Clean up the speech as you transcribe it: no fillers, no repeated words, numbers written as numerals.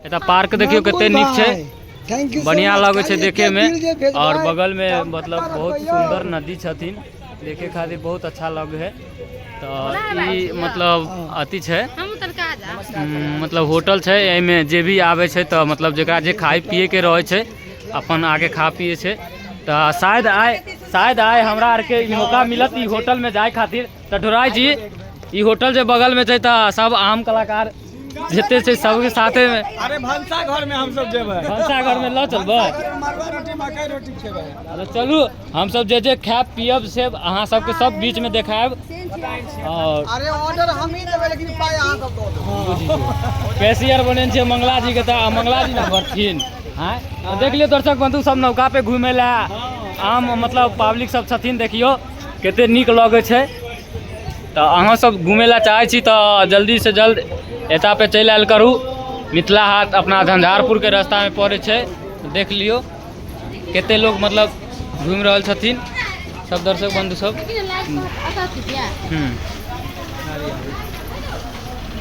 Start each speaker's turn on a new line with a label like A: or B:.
A: एतऽ पार्क देखियौ कते नीक छै।
B: Thank you.
A: बढ़िया लगै छै देखे में और बगल में मतलब बहुत सुंदर नदी छथिन, देखे खातिर बहुत अच्छा लगे है। तऽ ई मतलब अथी छै, मतलब होटल छै। एहिमे जे भी आबै छै तऽ मतलब जकरा जे खाय पिए के रहै छै अपन आके खा पिए छै। तऽ शायद आइ हमरा आरके ई मौका मिलत ई होटलमे जाय खातिर। तऽ ढोराइ जी, ई होटल जे बगलमे छै तऽ सब आम कलाकार जते छै सबके साथे मे।
C: अरे, भनसा घर में हम सब जेबै।
A: भनसा घर में लऽ चलबै।
C: मड़ुआ रोटी, मकई रोटी खेबै।
A: तऽ चलू, हमसब जे जे खायब पियब से अहाँ सबके सब बीच में देखायब और
B: अरे, ऑर्डर हम ही देबै, लेकिन पाइ अहाँ सब दऽ देबै।
A: कैशियर बनेने छियै मंगला जी के, तऽ मंगला जी ने भरथिन। आँय, तऽ देख लियौ दर्शक बंधु सब, नौका पे घुमै लए आम मतलब पब्लिक सब छथिन। देखियौ कते नीक लगै छै। तऽ अहाँ सब घुमै लए चाहै छी तऽ जल्दी से जल्द एता पे चलि आयल करू। मिथिला हाट अपना झंझारपुरके रास्तामे पड़ै छै। देख लियौ कते लोग मतलब घुमि रहल छथिन सब दर्शक बंधु सब।